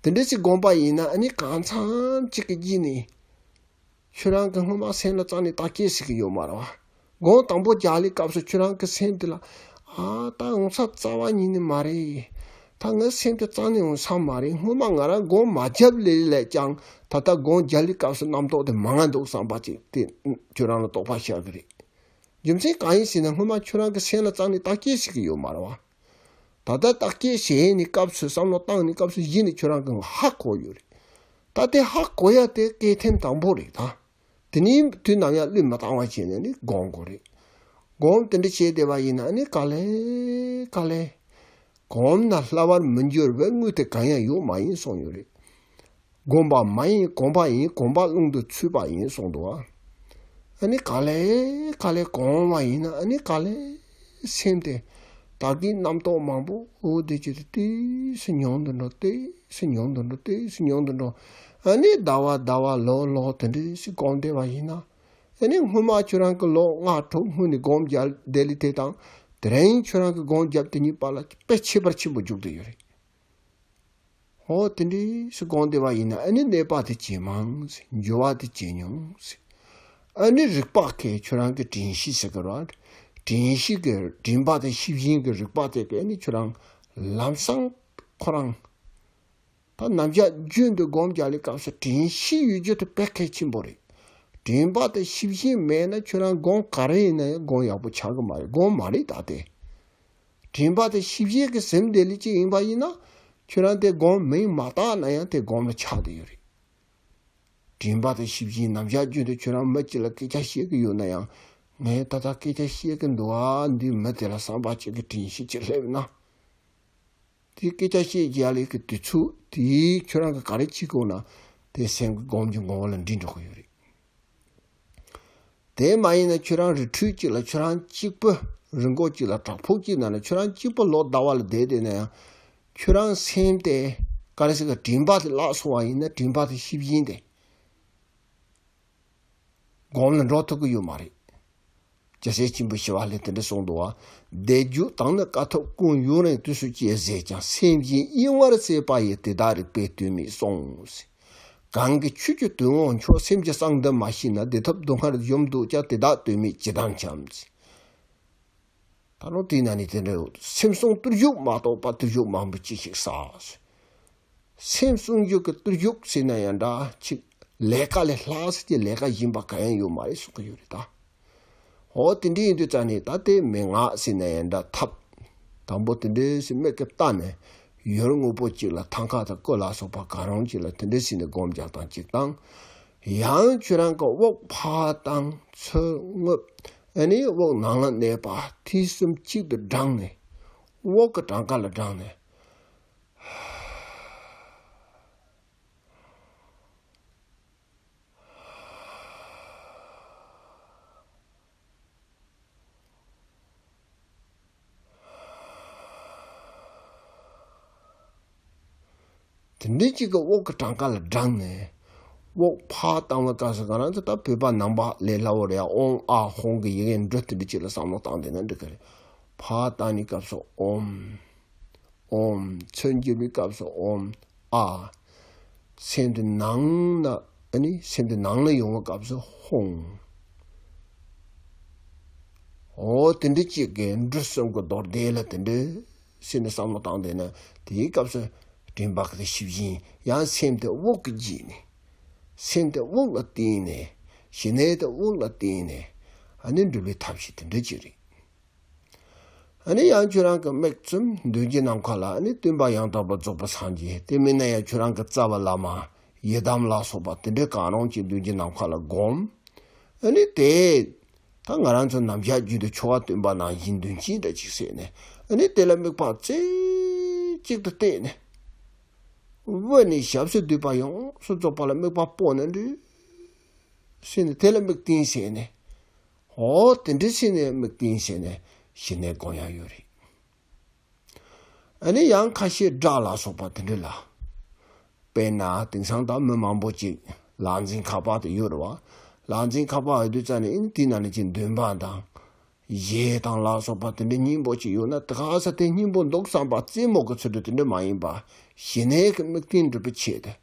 དེ་འདྲ་ཞིག་སྒོམ་པ་ཡིན་ན་ཨ་ནི་གང་འཚམ་གཅིག་གི་རྗེས་ནས། ཁྱོད་རང་གི་སྔོན་མ་སེམས་ལ་རྩ་ནས་བརྟག་དཔྱད་བྱེད་ཀྱི་ཡོད་མ་རེད་བ། སྒོམ་དང་པོ་རྒྱག་ལེའི་སྐབས་སུ་ཁྱོད་རང་གི་སེམས་དེ་ལ། ཨ་ད་འོང་ས་རྩ་བ་ཉིད་ནས་མ་རེད། ད་ངའི་སེམས་དེ་རྩ་ནས་འོང་ས་མ་རེད། སྔོན་མ་ང་རང་སྒོམ་མ་བརྒྱབ་ལས་ལས་ཀྱང་ད་ལྟ་སྒོམ་རྒྱག་ལེའི་སྐབས་སུ་རྣམ་རྟོག་དེ་མང་ང་འདུག་བསམ་པ་ཅིག་དེ་ཁྱོད་རང་ལ་རྟོག་པ་ཤར་གི་རེད། རྒྱུ་མཚན་གང་ཡིན་ཟེར་ན་སྔོན་མ་ཁྱོད་རང་གི་སེམས་ལ་རྩ་ནས་བརྟག་དཔྱད་བྱེད་ཀྱི་ཡོད་མ་རེད་བ། ད་ལྟ་བརྟག་དཔྱད་བྱས་ནས་སྐབས་སུ་བསམ་བློ་བཏང་ནས་སྐབས་སུ་གཞི་ནས་ཁྱོད་རང་གི་ཧ་གོ་ཡོད་རེད། ད་དེ་ཧ་གོ་ཡ་དེ་སྐས་ཐེམ་དང་པོ་རེད་ད། དེ་ནས་དུས་ནམ་ཡང་བློས་མ་བཏང་བ་བྱས་ནས་ནི་སྒོམ་དགོས་རེད། སྒོམ་དེ་འདྲ་བྱས་བསྡད་པ་ཡིན་ན་ནི་ག་ལེ་ག་ལེ། གོམས་ན་སླ་བར་མི་འགྱུར་བའི་དངོས་དེ་གང་ཡང་ཡོད་མ་ཡིན་གསུངས་ཡོད་རེད། གོམས་པ་མ་ཡིན་གོམས་པ་ཡིན། གོམས་པ་རླུང་དུ་ཚུད་པ་ཡིན་གསུངས་འདུག་ཨ། ཨ་ནི་ག་ལེ་ག་ལེ་གོམས་པ་ཡིན་ན་ཨ་ནི་ག་ལེ་སེམས་དེ་ད་གིན་རྣམ་རྟོག་མང་པོ་འོ་དེ་ཅི་སྟེ་ཏིས་སུ་ཉུང་དུ་འགྲོ། ཏིས་སུ་ཉུང་དུ་འགྲོ། ཏིས་སུ་ཉུང་དུ་འགྲོ། ཨ་ནི་ཟླ་བ་ཟླ་བ་ལོ་ལོ་དེ་འདྲ་ཞིག་གོམས་བསྡད་པ་ཡིན་ན། ཨ་ནི་སྔོན་མ་ཁྱོད་རང་གི་ལོ་ལྔ་དྲུག་སྔོན་ནས་སྒོམ་རྒྱག་བསྡད་ལེ་དེ་དང་དེ་རིང་ཁྱོད་རང་གི་སྒོམ་རྒྱབ་དེ་གཉིས་བར་ལ་དཔེ་ཁྱད་པར་ཆེན་པོ་འཇུག་བསྡད་ཡོད་རེད། ཨོ་དེ་འདྲ་ཞིག་སྒོམ་བསྡད་པ་ཡིན་ན་ཨ་ནི་གནས་པ་དེ་ཇེ་མང་ཟེར། འགྱུར་བ་དེ་ཇེ་ཉུང་ཟེར། ཨ་ནི་རིག་པ་གི་ཁྱོད་རང་གི་དྲན་ཤེས་ཟེར་གི་རེད། དྲན་ཤེས་ཀྱི་དྲན་པ་དང་ཤེས་བཞིན་གྱི་རིག་པ་དེ་གི་ཨ་ནི་ཁྱོད་རང་ལམ་སང་ཁོ་རང་ད་ནམ་ཞག་རྒྱུན་དུ་སྒོམ་རྒྱག་ལེ་སྐབས་སུ་དྲན་ཤེས་ཡོད་རྒྱུ་དེ་དཔེ་གལ་ཆེན་པོ་རེད། དྲན་པ་དང་ཤེས་བཞིན་མེད་ན་ཁྱོད་རང་སྒོམ་ག་རེ་ཡིན་ན་ཡང་སྒོམ་ཡག་པོ་ཆགས་གི་མ་རེད། སྒོམ་མ་རེད་ད་དེ། དྲན་པ་དང་ཤེས་བཞིན་གྱི་སེམས་བདེ་ལེགས་ཅིག་ཡིན་པ་ཡིན་ན། ཁྱོད་རང་དེ་སྒོམ་མིང་མ་བཏགས་ན་ཡང་དེ་སྒོམ་ལ་ཆགས་བསྡད་ཡོད་རེད། དྲན་པ་དང་ཤེས་བཞིན་ནམ་ཞག་རྒྱུན་དུ་ཁྱོད་རང་མི་གཅིག་ལ་སྐད་ཆ་བཤད་ཀྱི་ཡོད་ན་ཡང་། ངས་ད་ལྟ་སྐད་ཆ་བཤད་ཀྱི་འདུག་ཨ། འདི་མི་དེ་ལ་བསམ་པ་གཅིག་གི་དྲན་ཤེས་ཅིག་སླེབས་ན། དེ་སྐད་ཆ་བཤད་རྒྱག་ལེ་གི་དུས་ཚོད་དེ་ཁྱོད་རང་གིས་ག་རེ་བྱེད་དགོས་ན་དེ་སེམས་ཀྱི་སྒོམ་གྱི་ངོ་བོ་ལ་འདྲེས་འགྲོ་གི་ཡོད་རེད། དེ་མ་ཡིན་ན་ཁྱོད་རང་རི་ཁྲོད་ཅིག་ལ་ཁྱོད་རང་གཅིག་པུ། རི་མགོ་ཅིག་ལ་བྲག་ཕུག་ཅིག་ནང་ལ་ཁྱོད་རང་གཅིག་པུ་ལོ་ཟླ་བ་ལ་བསྡད་བསྡད་ན་ཡང་། ཁྱོད་རང་སེམས་དེ་ག་རེ་ཟེར་གི་དྲན་པ་དེ་བརླག་སོང་བ་ཡིན་ན་དྲན་པ་དེ་ཤེས་བཞིན་དེ་སྒོམ་ལ་འགྲོ་ཐུབ་ཀྱི་ཡོད་མ་རེད། རྒྱལ་སྲས་ཆེན་པོ་ཞི་བ་ལྷས་དེ་འདྲ་གསུངས་འདུག་བ། བཟླས་བརྗོད་དང་ནི་དཀའ་ཐུབ་ཀུན་ཡུན་རིང་དུས་སུ་སྐྱེ་ཟད་ཀྱང་། སེམས་ཅན་གཡེང་བར་བྱེད་པ་ཡི་དེ་དག་རིག་པའི་དོན་མེད་གསུངས། གང་གིས་ཆོས་ཀྱི་དོན་དངོས་མཆོག་སེམས་ཀྱི་གསང་འདི་མ་ཤེས་ན། བདེ་ཐབས་སྡུག་བསྔལ་གཞོམ་འདོད་ཀྱང་། དེ་དག་དོན་མེད་ཅི་དང་འཁྱམས། ད་རུང་དེའི་ནང་ནས་དེ་འདྲ་ཡོད། སེམས་བསྲུང་བརྟུལ་ཞུགས་མ་གཏོགས་པ། བརྟུལ་ཞུགས་མང་པོས་ཅི་ཞིག་བསགས། སེམས་བསྲུང་རྒྱུ་གི་བརྟུལ་ཞུགས་ཟེར་ན་ཡང་འདྲ་ཅིག་ལས་ཀ་ལས་ལྷག་ཟེར་གྱི་ལས་ཀ་གཞན་པ་གང་ཡང་ཡོད་མ་རེད་གསུང་གི་ཡོད་རེད་ད། འོ་དེ་འདྲ་ཡིན་དུས་ཙང་ནས་ད་དེ་མན་ངག་ཟེར་ན་ཡང་འདྲ་ཐབས། དང་པོ་དེ་འདྲ་ཞིག་མིག་གིས་བལྟས་ནས་ཡུལ་དངོས་པོ་གཅིག་ལ་ཐང་ཀ་དང་སྐུ་ལ་སོགས་པ་གང་རུང་གཅིག་ལ་དེ་འདྲ་ཟེར་ནས་སྒོམ་རྒྱག་སྟངས་གཅིག་དང་། ཡང་ཁྱོད་རང་གི་དབུགས་ཕར་བཏང་ཚུར་རྔུབ། ཨ་ནི་དབུགས་ནང་ལ་གནས་པ་ཐེངས་གསུམ་གཅིག་ཏུ་བསྒྲེངས་ནས། དབུགས་ཀྱི་གྲངས་ཀ་ལ་བསྒྲེངས་ནས། དེ་འདྲའི་གཅིག་གི་དབུགས་ཀྱི་གྲངས་ཀ་ལ་བསྒྲེངས་ནས། དབུགས་ཕར་བཏང་བའི་སྐབས་སུ་ག་རང་ཚོ་ད་བོད་པ་ནང་པ་ལས་སླ་བོ་རེད་ཡ། ཨོང་ཨ་ཧོང་གི་ཡི་གེ་འབྲུ་དེ་འདྲ་གཅིག་ལ་བསམ་བློ་བཏང་བསྡད་ན་འགྲིག་གི་རེད། ཕར་བཏང་ནས་སྐབས་སུ་ཨོམ། ཨོམ། ཚུར་འགྱུར་བའི་སྐབས་སུ་ཨོམ། ཨ། སེམས་དེ་ནང་ན། ཨ་ནི་སེམས་དེ་ནང་ལ་ཡོང་བའི་སྐབས་སུ་ཧོང་། འོ་དེ་འདྲ་ཅིག་གི་འབྲུ་གསུམ་གྱི་མདོར་བསྡུས་ལ་དེ་འདྲ་ཟེར་ནས་བསམ་བློ་བཏང་བསྡད་ན། དེའི་སྐབས་སུ་དྲན་པ་གི་ཞིབ་བཞིན། ཡང་སེམས་དེ་དབུགས་ཀྱིས་བརྗིད་ནས། སེམས་དེ་དབུགས་ལ་བརྟེན་ནས། ཞི་གནས་དེ་དབུགས་ལ་བརྟེན་ནས། ཨ་ནི་འགྲུབ་པའི་ཐབས་ཤེས་དེ་འདྲ་ཅིག་རེད། ཨ་ནི་ཡང་ཁྱོད་རང་གི་དམིགས་བརྩམས་མདུན་གྱི་ནམ་མཁའ་ལ། ཨ་ནི་སྟོན་པ་ཡང་དག་པར་རྫོགས་པའི་སངས་རྒྱས། དེ་མིན་ན་ཡང་ཁྱོད་རང་གི་རྩ་བ་བླ་མ། ཡི་དམ་ལ་སོགས་པ་དེ་འདྲའི་གང་རུང་གཅིག་མདུན་གྱི་ནམ་མཁའ་ལ་བསྒོམ། ཨ་ནི་དེ་ད་ང་རང་ཚོ་ནམ་ཞག་རྒྱུན་དུ་ཆོ་ག་འདོན་པ་ནང་བཞིན་འདོན་ཅིང་འདྲ་ཅིག་ཟེར་ནས། ཨ་ནི་དེ་ལ་དམིགས་པ་རྩེ་གཅིག་ཏུ་གཏད་ནས། དབུས་ནས་ཞབས་སུ་བསྡུས་པ་ཡོངས་སུ་རྫོགས་པ་ལ་དམིགས་པ་སྤོ་ནས་འདྲི་ཟེར་ནས། དེ་ལ་དམིགས་རྟེན་ཟེར་ནས། འོ་དེ་འདྲ་ཟེར་ནས་དམིགས་རྟེན་ཟེར་ནས་ཞི་གནས་སྒོམ་ཡག་ཡོད་རེད། ཨ་ནི་ཡང་ཁ་ཤས་སྒྲ་ལ་སོགས་པ་དེ་འདྲ་ལ། དཔེར་ན་དེང་སང་ད་མི་མང་པོ་ཅིག་ལག་འཛིན་ཁ་པར་དེ་ཡོད་རེད་བ། ལག་འཛིན་ཁ་པར་ཡོད་དུས་ཙ་ནས། ཨ་ནི་དེའི་ནང་ནས་ཅིག་འདོན་པ་དང་། གཞས་དང་ལ་སོགས་པ་དེ་འདྲ་སྙན་པོ་ཅིག་ཡོད་ན། དེ་ག་ས་དེ་སྙན་པོ་འདུག་བསམ་པ་རྩེད་མོ་གི་ཚུལ་དུ་དེ་འདྲ་མ་ཡིན་པ། ཞི་གནས་ཀྱི་དམིགས་རྟེན་སྒྲུབ་པའི་ཆེད་དུ།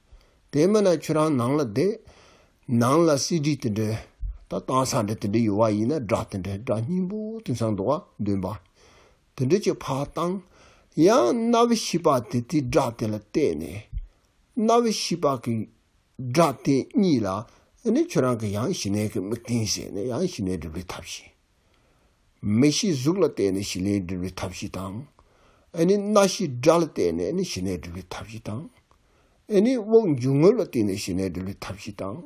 དེ་མིན་ན་ཁྱོད་རང་ནང་ལ་བསྡད། ནང་ལ་སི་ཌི་དེ་འདྲ། ད་བཏང་ས་འདྲ་དེ་འདྲ་ཡོད་པ་ཡིན་ན། སྒྲ་དེ་འདྲ། སྒྲ་སྙན་པོ་དེང་སང་འདུག་བ། འདོན་པ་དེ་འདྲ་ཅིག་ཕར་བཏང་། ཡང་རྣ་བའི་ཤེས་པ་དེ་དེའི་སྒྲ་དེ་ལ་གཏད་ནས། རྣ་བའི་ཤེས་པ་གི་སྒྲ་དེ་གཉིས་ལ། ཨ་ནི་ཁྱོད་རང་གི་ཡང་ཞི་གནས་ཀྱི་དམིགས་རྟེན་ཟེར་ནས། ཡང་ཞི་གནས་སྒྲུབ་པའི་ཐབས་ཤེས། མིག་ཤེས་གཟུགས་ལ་བརྟེན་ནས་ཞི་གནས་སྒྲུབ་པའི་ཐབས་ཤེས་དང་། ཨ་ནི་རྣ་ཤེས་སྒྲ་ལ་བརྟེན་ནས་ཨ་ནི་ཞི་གནས་སྒྲུབ་པའི་ཐབས་ཤེས་དང་། ཨ་ནི་དབུགས་འབྱུང་རྔུབ་ལ་བརྟེན་ནས་ཞི་གནས་སྒྲུབ་པའི་ཐབས་ཤེས་དང་།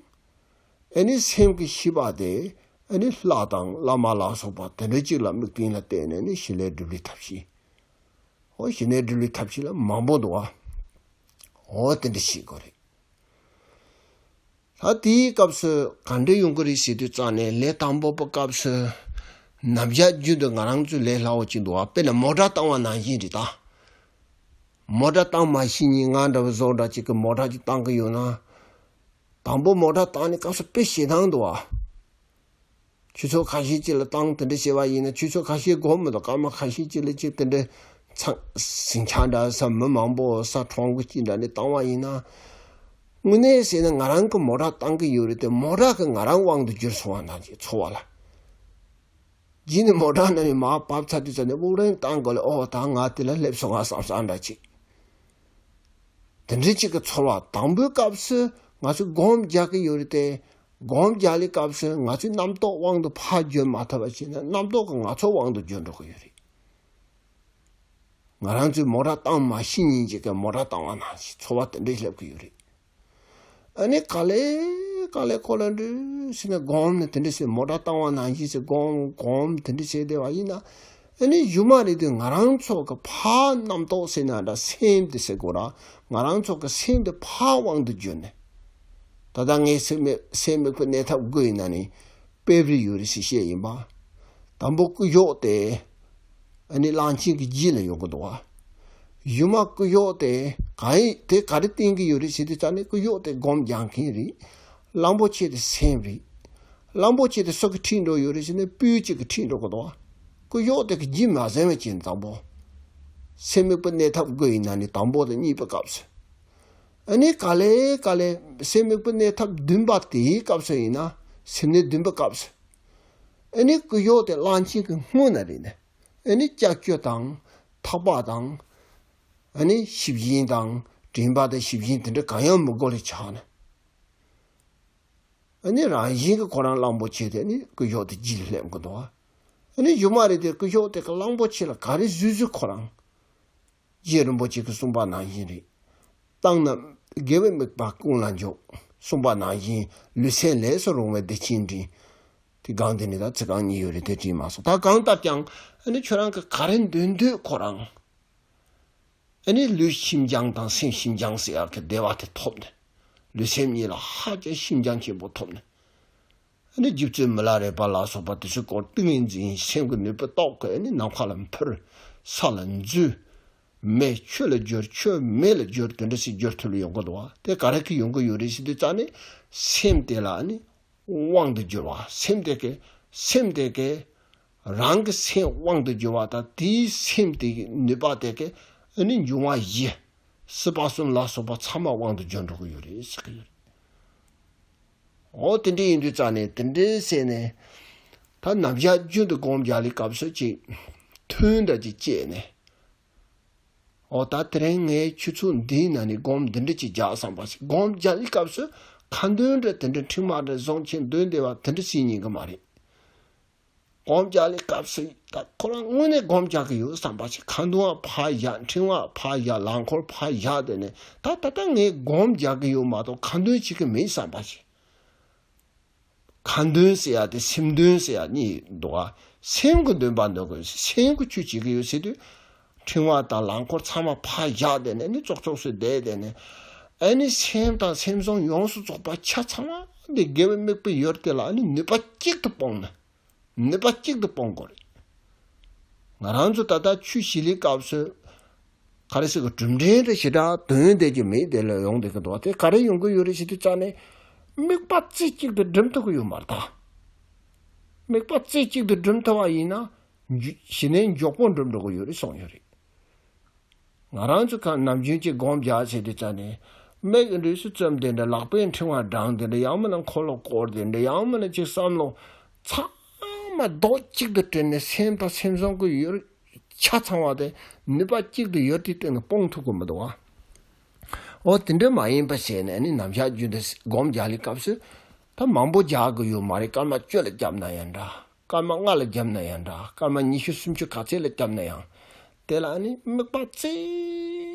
ཨ་ནི་སེམས་ཀྱི་ཤེས་པ་དེ་ཨ་ནི་ལྷ་དང་བླ་མ་ལ་སོགས་པ་དེ་འདྲ་ཅིག་ལ་དམིགས་རྟེན་ལ་བརྟེན་ནས་ཨ་ནི་ཞི་གནས་སྒྲུབ་པའི་ཐབས་ཤེས། འོ་ཞི་གནས་སྒྲུབ་པའི་ཐབས་ཤེས་ལ་མང་པོ་འདུག་བ། འོ་དེ་འདྲ་ཤེས་དགོས་རེད། ད་དེའི་སྐབས་སུ་ག་འདྲ་ཡོང་གི་རེད་ཟེར་དུས་ཙང་ནས། ལས་དང་པོ་པའི་སྐབས་སུ་ནམ་ཞག་རྒྱུན་དུ་ང་རང་ཚོའི་ལས་སླ་བོ་ཅིག་འདུག་བ། དཔེར་ན་མོ་ཊ་བཏང་བ་ནང་བཞིན་རེད་ད། མོ་ཊ་བཏང་མ་ཤེས་མཁན་ང་འདྲ་བོ་བཟོ་འདྲ་ཅིག་གིས་མོ་ཊ་ཅིག་བཏང་གི་ཡོད་ན། དང་པོ་མོ་ཊ་བཏང་ནས་སྐབས་སུ་དཔེ་ཞེད་སྣང་འདུག་བ། ཆུ་ཚོད་ཁ་ཤས་ཅིག་ལ་བཏང་དེ་འདྲ་བྱས་པ་ཡིན་ན། ཆུ་ཚོད་ཁ་ཤས་འགོར་མི་འདུག་སྐར་མ་ཁ་ཤས་ཅིག་ལ་ཅིག་དེ་འདྲ་ཚང་ཟིང་ཆ་འདྲ་ས། མི་མང་པོ་ས་གྲོང་གི་ཅིག་འདྲ་ནས་བཏང་བ་ཡིན་ན། དངོས་གནས་ཟེར་ན་ང་རང་གི་མོ་ཊ་བཏང་གི་ཡོད་རེད་དེ། མོ་ཊ་གི་ང་རང་དབང་དུ་གྱུར་སོང་བ་ནང་བཞིན་ཚོར་བ་ལ། རྗེས་ནས་མོ་ཊ་ནང་ནས་མར་བབས་ཚར་དུས་ཙ་ནས་དབུགས་རིང་བཏང་དགོས་ལ། ཨོ་ད་ང་དེ་ལ་སླེབས་སོང་ང་བསམ་བསམ་འདྲ་ཅིག་དེ་འདྲ་ཅིག་གི་ཚོར་བ། དང་པོའི་སྐབས་སུ་ང་ཚོས་སྒོམ་རྒྱག་གི་ཡོད་རེད་དེ། སྒོམ་རྒྱག་ལས་སྐབས་སུ་ང་ཚོའི་རྣམ་རྟོག་དབང་དུ་ཕར་བསྒྱུར་མ་ཐུབ་པ་བྱས་ན། རྣམ་རྟོག་གིས་ང་ཚོ་དབང་དུ་བསྒྱུར་འགྲོ་གི་ཡོད་རེད། ང་རང་ཚོས་མོ་ཊ་བཏང་མ་ཤེས་མཁན་ཅིག་གིས་མོ་ཊ་བཏང་བ་ནང་བཞིན་ཚོར་བ་དེ་འདྲ་སླེབས་ཀྱི་ཡོད་རེད། ཨ་ནི་ག་ལེ་ག་ལེ་ཁོ་ལ་འདྲི་ཟེར་ནས་སྒོམ་ནས་དེ་འདྲ་ཟེར། མོ་ཊ་བཏང་བ་ནང་བཞིན་ཟེར། སྒོམ་སྒོམ་དེ་འདྲ་བྱས་བསྡད་པ་ཡིན་ན། ཨ་ནི་གཞུག་མ་རེད་དུས་ང་རང་ཚོ་གི་ཕར་རྣམ་རྟོག་ཟེར་ན་འདྲ། སེམས་དེ་ཟེར་དགོས་ར། ང་རང་ཚོ་གི་སེམས་དེ་ཕར་དབང་དུ་བསྒྱུར་ནས། ད་ལྟ་ངས་སེམས་དམིགས་སེམས་དམིགས་པའི་གནས་ཐབས་དགུ་ཡི་ནང་ནས་དཔེ་རིས་ཡོད་རེད་ཟེར་བཤད་ཡིན་པ། དང་པོ་སྐུ་གཞོགས་དེ་ཨ་ནི་གླང་ཆེན་གྱི་རྗེས་ལ་ཡོང་གི་འདུག་བ། གཞུག་མ་སྐུ་གཞོགས་དེ་གང་ཡིན་དེ་ག་རེ་བསྟན་གྱི་ཡོད་རེད་ཟེར་དུས་ཙ་ནས། སྐུ་གཞོགས་དེ་སྒོམ་རྒྱག་མཁན་རེད། གླང་པོ་ཆེ་དེ་སེམས་རེད། གླང་པོ་ཆེ་དེ་སུ་གིས་ཁྲིད་འགྲོ་ཡོད་རེད་ཟེར་ན། སྤུན་གཅིག་གིས་ཁྲིད་འགྲོ་གི་འདུག་བ། སྐུ་གཞོགས་དེ་གིས་རྗེས་མ་ཟིན་པ་བྱས་ནས། དང་པོ་སེམས་དམིགས་པའི་གནས་ཐབས་དགུ་ཡི་ནང་ནས་དང་པོ་དང་གཉིས་པའི་སྐབས་སུ། ཨ་ནི་ག་ལེ་ག་ལེ་སེམས་དམིགས་པའི་གནས་ཐབས་བདུན་པ་དེའི་སྐབས་སུ་ཡིན་ན། སེམས་གནས་བདུན་པའི་སྐབས་སུ། ཨ་ནི་སྐུ་གཞོགས་དེ་གླང་ཆེན་གྱི་སྔོན་ན་རེད་ནས། ཨ་ནི་ལྕགས་ཀྱུ་དང་ཐག་པ་དང་། ཨ་ནི་ཞིབ་བཞིན་དང་། དྲན་པ་དང་ཞིབ་བཞིན་དེ་འདྲ་གང་ཡང་མི་དགོས་ལས་ཆགས་ནས། ཨ་ནི་རང་བཞིན་གྱིས་ཁོ་རང་གླང་པོ་ཆེ་དེ་ནི་སྐུ་གཞོགས་དེ་རྗེས་ལ་སླེབས་ཀྱི་འདུག་བ། ཨ་ནི་གཞུག་མ་རེད་དེ། སྐུ་གཞོགས་དེ་གིས་གླང་པོ་ཆེ་ལ་ག་རེ་བཟོས་བཟོས་ཁོ་རང་། རྗེ་རིན་པོ་ཆེ་གིས་གསུངས་པ་ནང་བཞིན་རེད། བཏང་ན་དགེ་བའི་དམིགས་པ་ཀུན་ལ་འཇུག་གསུངས་པ་ནང་བཞིན། ལུས་སེམས་ལས་སུ་རུང་བའི་བདེ་ཆེན་འབྲིང་། དེ་སྒང་དེ་ནས་ད་ཚིག་རྐང་གཉིས་ཡོད་རེད། དེ་བྲིས་མ་སོང་། ད་གང་ལྟར་ཀྱང་ཨ་ནི་ཁྱོད་རང་གིས་ག་རེ་འདོན་འདོད་ཁོ་རང་། ཨ་ནི་ལུས་ཤིན་སྦྱངས་དང་སེམས་ཤིན་སྦྱངས་ཟེར་ཡག་གི་བདེ་བ་དེ་ཐོབ་ནས། ལུས་སེམས་གཉིས་ལ་ཧ་ཅང་ཤིན་སྦྱངས་ཆེན་པོ་ཐོབ་ནས། ཨ་ནི་རྗེ་བཙུན་མི་ལ་རས་པ་ལ་སོགས་པ་དེ་ཚོའི་སྐོར་ཏིང་ངེ་འཛིན་སེམས་ཀྱི་ནུས་པའི་སྟོབས་ཀྱིས་ཨ་ནི་ནམ་མཁའ་ལ་འཕུར། ས་ལ་འཛུལ། མེ་ཆུ་ལ་བསྒྱུར། ཆུ་མེ་ལ་བསྒྱུར། དེ་འདྲ་ཞིག་བསྒྱུར་ཐུབ་ལ་ཡོང་གི་འདུག་བ། དེ་ག་རེ་གིས་ཡོང་གི་ཡོད་རེད་ཟེར་དུས་ཙ་ནས། སེམས་དེ་ལ་ཨ་ནི་དབང་དུ་གྱུར་བ། སེམས་དེ་གིས་སེམས་དེ་གིས་ རང་གི་སེམས་དབང་དུ་འགྱུར་བ་དང་དེའི་སེམས་དེ་གི་ནུས་པ་དེ་གི་ཨ་ནི་འབྱུང་བ་བཞི། སྲིད་པ་གསུམ་ལ་སོགས་པ་ཚང་མ་དབང་དུ་འགྱུར་འགྲོ་གི་ཡོད་རེད་ཟེར་གི་ཡོད་རེད། འོ་དེ་འདྲ་ཡིན་དུས་ཙང་ནས་དེ་འདྲའི་ཟེར་ནས། ད་ནམ་ཞག་རྒྱུན་དུ་སྒོམ་རྒྱག་ལས་སྐབས་སུ་ཅིག་ཐུན་འདྲ་ཅིག་བཅད་ནས། འོ་ད་དེ་རིང་ངས་ཆུ་ཚོད་འདིའི་ནང་ནས་སྒོམ་འདི་འདྲ་ཅིག་རྒྱག་བསམ་པ་ཞིག་སྒོམ་རྒྱག་ལས་སྐབས་སུ་ཁ་འདོན་འདྲ་དེ་འདྲ་འཕྲེང་བ་འདྲ་བཟུང་ཆེན་འདོན་བསྡད་པ་དེ་འདྲ་སྲིད་ཉན་གི་མ་རེད། སྒོམ་རྒྱག་ལས་སྐབས་སུ་ད་ཁོ་རང་དངོས་གནས་སྒོམ་རྒྱག་གི་ཡོད་བསམ་པ་ཞིག་ཁ་འདོན་ཕར་བཞག་འཕྲེང་བ་ཕར་བཞག་ལག་འཁོར་ཕར་བཞག་དེ་ནས་ད་ད་ལྟ་ངས་སྒོམ་རྒྱག་གི་ཡོད་མ་གཏོགས་ཁ་འདོན་བྱེད་གི་མིན་བསམ་པ་ཞིག་ཁ་འདོན་ཟེར་ཡ་དེ་སེམས་འདོན་ཟེར་ཡ་གཉིས་འདུག་ཨ། སེམས་ཀྱི་འདོན་པ་འདོན་དགོས། སེམས་ཀྱི་ཆོས་བྱེད་ཀྱི་ཡོད་ཟེར་དུས། འཕྲེང་བ་དང་ལག་འཁོར་ཚང་མ་ཕར་བཞག་བསྡད་ནས་ནི་ཙོག་ཙོག་སུ་བསྡད་བསྡད་ནས། ཨ་ནི་སེམས་དང་སེམས་བཟང་ཡོངས་སུ་རྫོགས་པ་ཆ་ཚང་བ་འདི་དགེ་བའི་དམིགས་པའི་ཡུལ་དེ་ལ་ཨ་ནི་ནུས་པ་གཅིག་ཏུ་སྤུངས་ནས། ནུས་པ་གཅིག་ཏུ་སྤུངས་དགོས་རེད། ང་རང་ཚོ་ད་ལྟ་ཆོས་བྱེད་ལས་སྐབས་སུ། ག་རེ་ཟེར་གི་གྲུབ་འབྲས་རེ་ཞེ་དྲག་དོན་དེ་ཅིག་མེད་དེ་ལ་ཡོང་བསྡད་ཀྱི་འདུག་བ། དེ་ག་རེ་ཡོང་གི་ཡོད་རེད་ཟེར་དུས་ཙང་ནས། དམིགས་པ་རྩེ་གཅིག་ཏུ་སྒྲིམ་ཐུབ་ཀྱི་ཡོད་མ་རེད་ད། དམིགས་པ་རྩེ་གཅིག་ཏུ་སྒྲིམ་ཐུབ་པ་ཡིན་ན། འཇུ་གཞི་ནས་མགྱོགས་པོ་འགྲུབ་འགྲོ་གི་ཡོད་རེད་གསུངས་ཡོད་རེད། ང་རང་ཚོ་གང་ནམ་རྒྱུན་གྱི་སྒོམ་རྒྱག་བྱེད་དུས་ཙང་ནས། མིག་འདྲིས་སུ་བཙུམ་དེ་འདྲ་ལག་པའི་འཕྲེང་བ་བསྒྲེངས་དེ་འདྲ་ཡང་མིན་ན་འཁོར་ལོ་བསྐོར་དེ་འདྲ་ཡང་མིན་ན་ཅིག་བསམ་བློ་ཚང་མ་རྡོག་གཅིག་ཏུ་དྲིལ་ནས་སེམས་དང་སེམས་བཟང་གི་ཡུལ་ཆ་ཚང་བ་དེ་ནུས་པ་གཅིག་ཏུ་ཡོད་དེ་སྟེང་ནས་སྤུངས་ཐུབ་ཀྱི་མི་འདུག་བ། འོ་དེ་འདྲ་མ་ཡིན་པ་བྱས་ནས་ནི་ནམ་ཞག་རྒྱུན་དུ་སྒོམ་རྒྱག་ལས་སྐབས་སུ་ད་མང་པོ་རྒྱག་གི་ཡོད་མ་རེད། སྐར་མ་བཅུ་ལ་བརྒྱབ་ན་ཡང་འདྲ། སྐར་མ་ལྔ་ལ་བརྒྱབ་ན་ཡང་འདྲ། སྐར་མ་ཉི་ཤུ་སུམ་ཅུ་ག་ཚད་ལ་བརྒྱབ་ན་ཡང་། དེ་ལ་ནི་དམིགས་པ་རྩེ་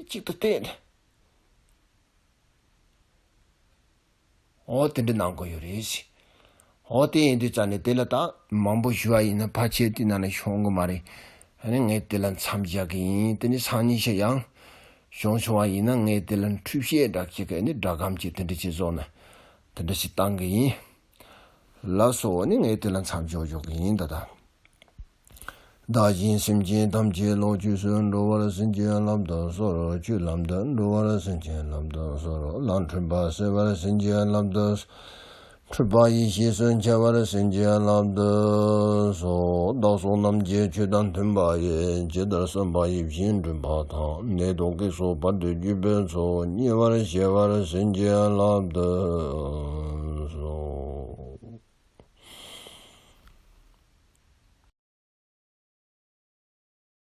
གཅིག་ཏུ་བསྟེན་ནས། འོ་དེ་འདྲ་གནང་དགོས་ཡོད་རེད། འོ་དེ་ཡིན་དུས་ཙང་ནས་དེ་ལ་ད་མང་པོ་ཞུ་བ་ཡིན་ན་ཕལ་ཆེར་དེ་ནང་ནས་ཤོང་གི་མ་རེད། ཨ་ནི་ངས་དེ་ལ་མཚམས་བཞག་གི་ཡིན། དེ་ནི་སང་ཉིན་ཞིག་ཡང་བྱུང་བྱུང་བ་ཡིན་ན་ངས་དེ་ལ་འཁྲུལ་བཤད་འདྲ་ཞིག་གི་ནི་སྒྲ་སྒམ་གྱི་དེ་འདྲ་ཞིག་བཟོ་ན་དེ་འདྲ་ཞིག་བཏང་གི་ཡིན། ལགས་སོ། ནི་ངས་དེ་ལ་མཚམས་འཇོག་འཇོག་གི་ཡིན་ད་ལྟ། བདག་གཞན་སེམས་ཅན་ཐམས་ཅད་བློ་ཆོས་སུ་འགྲོ་བར་བྱིན་གྱིས་བརླབ་ཏུ་གསོལ། ཆོས་ལམ་དུ་འགྲོ་བར་བྱིན་གྱིས་བརླབ་ཏུ་གསོལ། ལམ་འཁྲུལ་པ་སེལ་བར་བྱིན་གྱིས་བརླབ་ཏུ་གསོལ། འཁྲུལ་པ་ཡེ་ཤེས་སུ་འཆར་བར་བྱིན་གྱིས་བརླབ་ཏུ་གསོལ། བདག་སོགས་རྣམས་ཀྱི་ཆོས་དང་མཐུན་པ་ཡིས། ཇི་ལྟར་བསམ་པ་ཡིད་བཞིན་འགྲུབ་པ་དང་། ནད་དང་བགེགས་སོགས་བར་དུ་གཅོད་པའི་ཚོགས། ཉེ་བར་ཞི་བར་བྱིན་གྱིས་བརླབ་ཏུ་